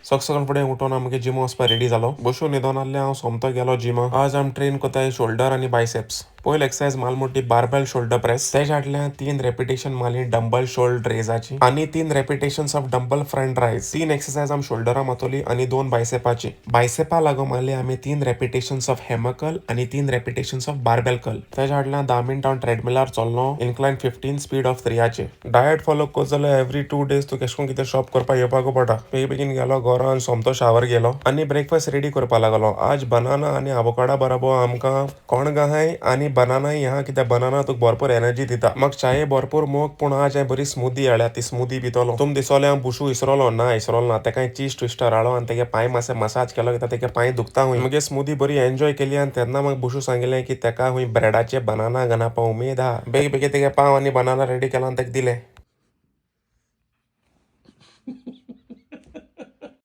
सक सकाळ फुडें उठोन हांव मागीर जिमा वचपाक रेडी जालो. बसून न्हिदोन आहले हांव, सोमतो गेलो जिमा. आज आमी ट्रेन कोताय शोल्डर आनी बायसेप्स. पयली एक्सरसाइज माल मोटी बारबेल शोल्डर प्रेस. तेज्या फाटल्यान 3 रेपिटेशन मारली डंबल शोल्डर रेजाची आनी 3 repetitions of dumbbell front raise. 3 exercise आमी शोल्डरा मातोली आनी 2 बायसेपाची. बायसेपा लागो मारली आमी 3 रेपिटेशन्स ऑफ हॅमर कर्ल आनी 3 रेपिटेशन्स ऑफ बारबेल कर्ल. तेज्या फाटल्यान 10 मिनटां हांव ट्रेडमिलार चल्लो, इन्क्लायन 15, स्पीड ऑफ 3आचे. डायट फॉलो करत जाल्यार एवरी 2 डेज तूं केशकोन कितें शॉप करपाक येवपाक पडटा. बेगी बेगीन गेलो घरान, सोमतो शावर गेलो आनी ब्रेकफास्ट रेडी करपाक लागलो. आज बनाना आनी आवोकाडा बरोबर आमकां कोणगां आहाय आनी बनानाय आहा, कित्याक बनाना तुका भरपूर एनर्जी दिता. म्हाका चाये भरपूर मोग, पूण आज हांवें बरी स्मुदी हाडल्या, ती स्मुदी पितलो. तुम दिसोले हांव बुशू इसरोलो ना, इसरोलो ना. तेका चीज ट्विस्टर हाडलो आनी तेगे पांय मातशे मसाज केलो, कित्याक तेगे पांय दुखता हुंय. मगे स्मुदी बरी एन्जॉय केली आनी तेन्ना म्हाका बुशू सांगिल्लें की तेका हुंय ब्रेडाचे बनाना घालपा उमेद आहा. बेगी बेगी तेगे पाव आनी बनाना रेडी केलो आनी तेका दिलें.